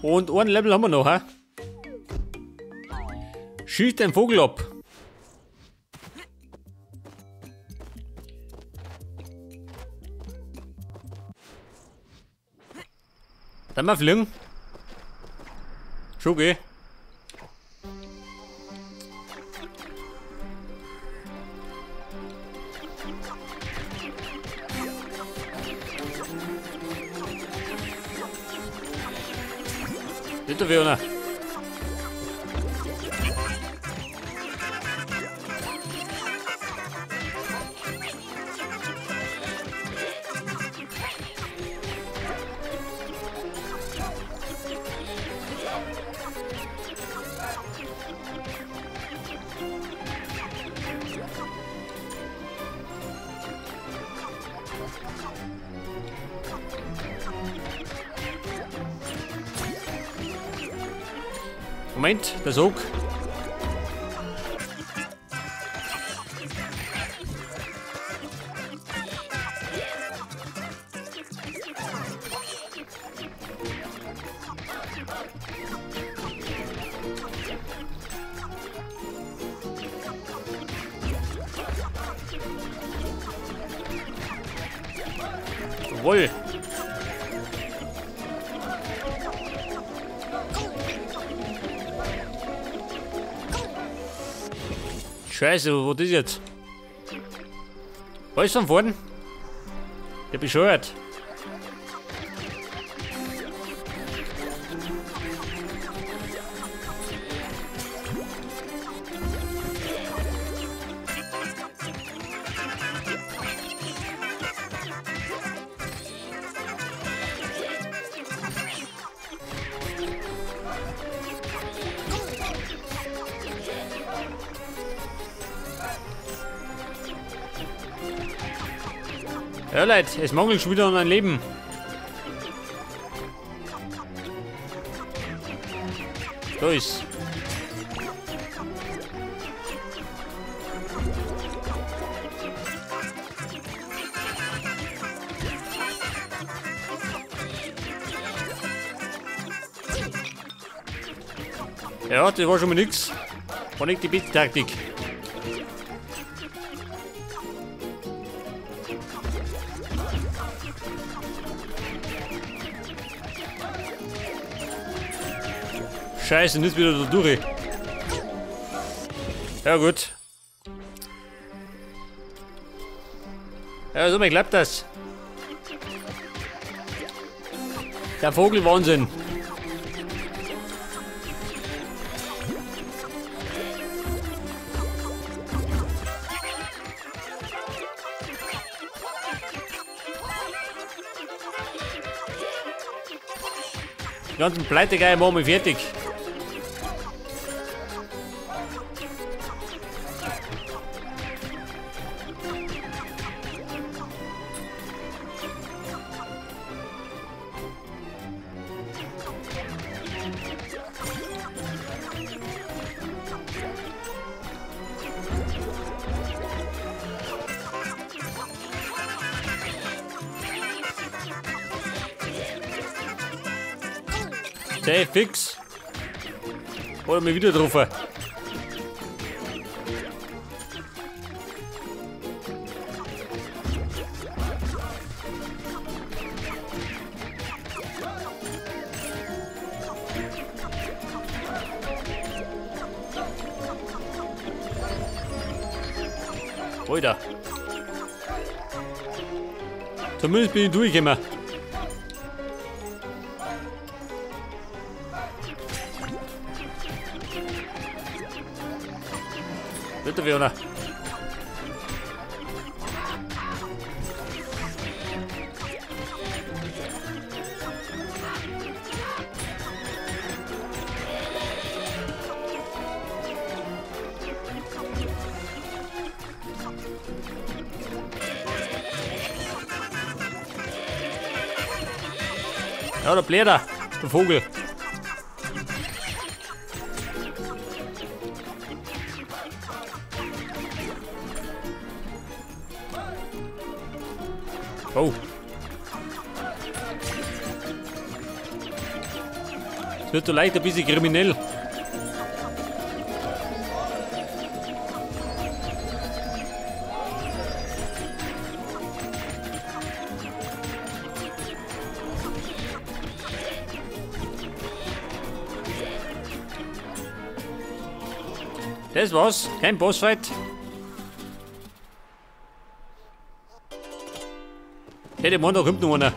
Und ein Level haben wir noch, hä? Schießt den Vogel ab. Dann mal fliegen. Schon geh. Bitte, Werner. Moment, der Sog. Jawohl. Scheiße, wo ist das jetzt? Was ist von vorn? Der bescheuert. Ja, Leute, es mangelt schon wieder an ein Leben. Da ist. Ja, das war schon mal nix. War nicht die beste Taktik. Scheiße, nicht wieder da durch. Ja gut. Ja, so mir klappt das. Der Vogelwahnsinn. Die ganzen Pleitegeier machen wir fertig. Hey, fix. Oder mir wieder drauf. Alter. Zumindest bin ich durchgekommen. Bitte, Werner. Ja, der Blätter, der Vogel. Oh. Es wird so leicht ein bisschen kriminell. Das war's, kein Bossfight. Hey, der Mann, da kommt noch einer.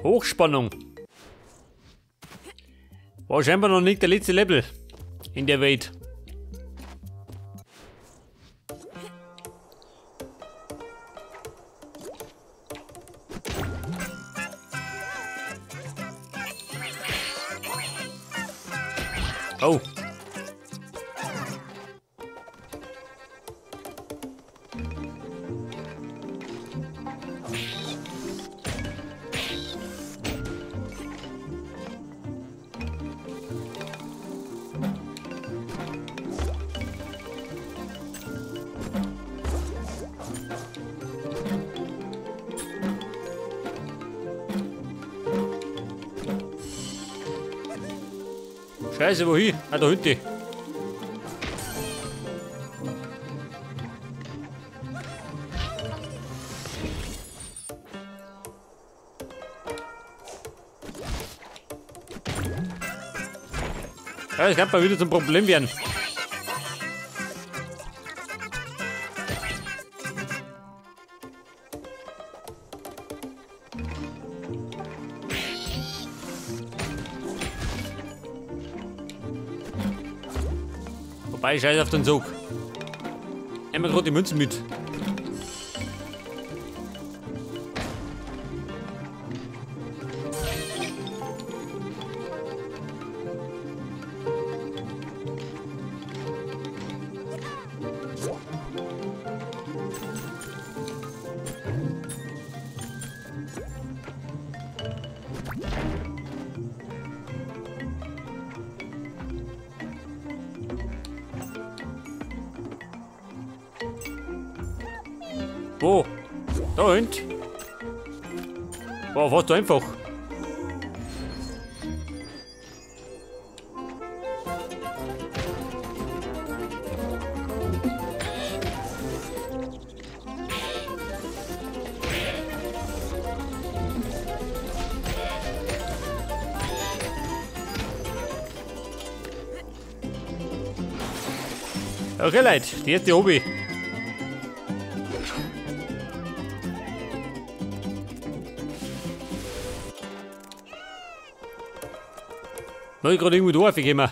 Hochspannung. War scheinbar noch nicht der letzte Level in der Welt. Oh. Scheiße, wohin? Ah, da hinten. Ja, das kann mal wieder zum Problem werden. Wobei, scheiß auf den Zug. Nehmen wir gerade die Münzen mit. Wo? Da hinten. Wow, fast so einfach. Okay, Leute, die erste Hobby. Muss ich gerade irgendwo da raufgekommen.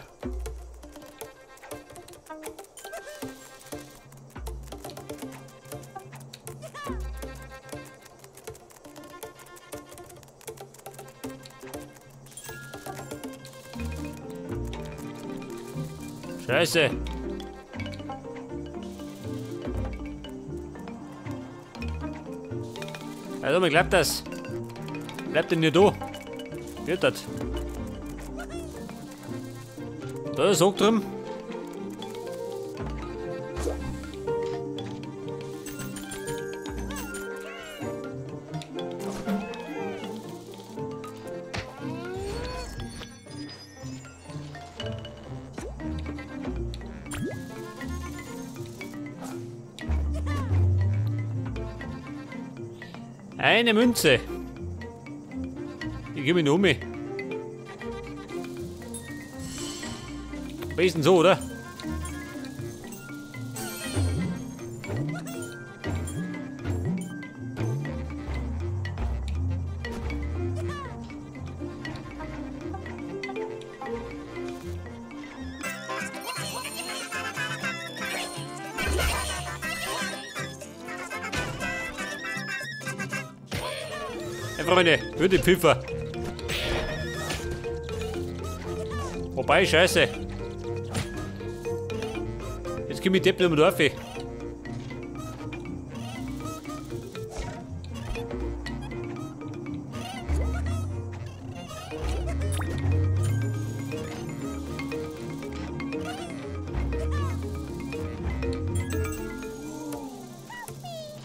Scheiße. Also, mir glaubt das. Bleibt denn hier da? Wird das? Da ist auch drin. Eine Münze. Ich gebe mich nur um. Besten so, oder? Hey, Freunde, würde Pfiffer. Wobei, scheiße. Jetzt komm ich Depp nicht mehr drauf.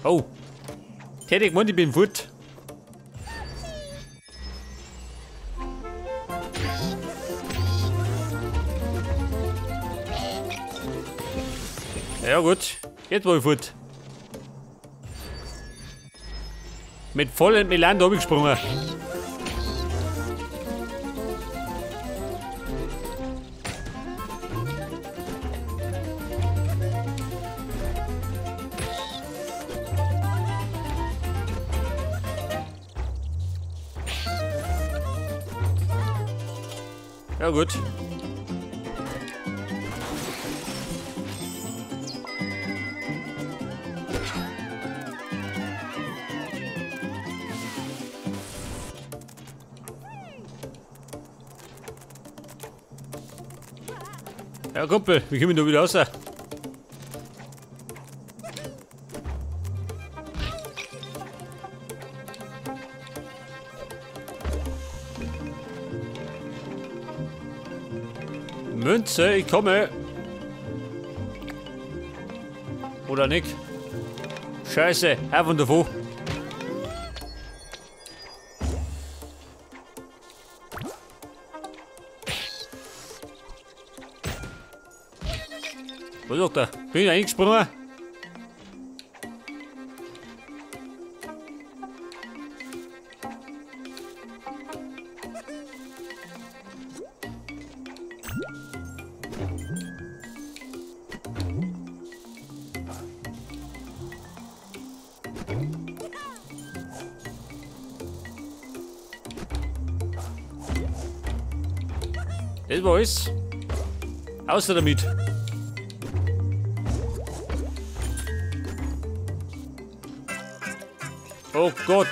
Oh. Tätig, Mann, ich bin fort. Ja gut, jetzt war ich fort. Mit vollem Elan da gesprungen. Ja gut. Ja, Kumpel, wie kommen wir da wieder raus? Münze, ich komme. Oder nicht? Scheiße, auf und davon. Was sagt er? Bin ich eingesprungen? Das war alles. Außer damit. Oh Gott.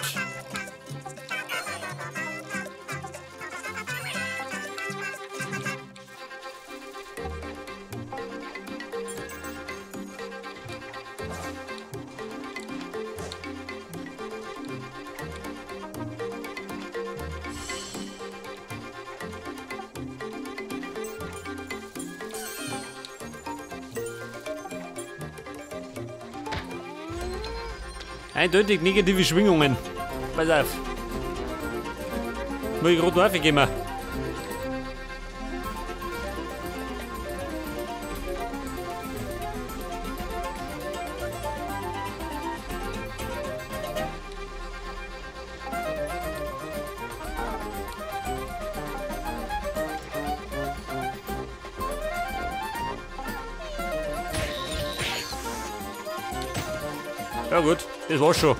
Eindeutig negative Schwingungen. Pass auf. Muss ich gerade raufgehen. Ja gut, das war's schon.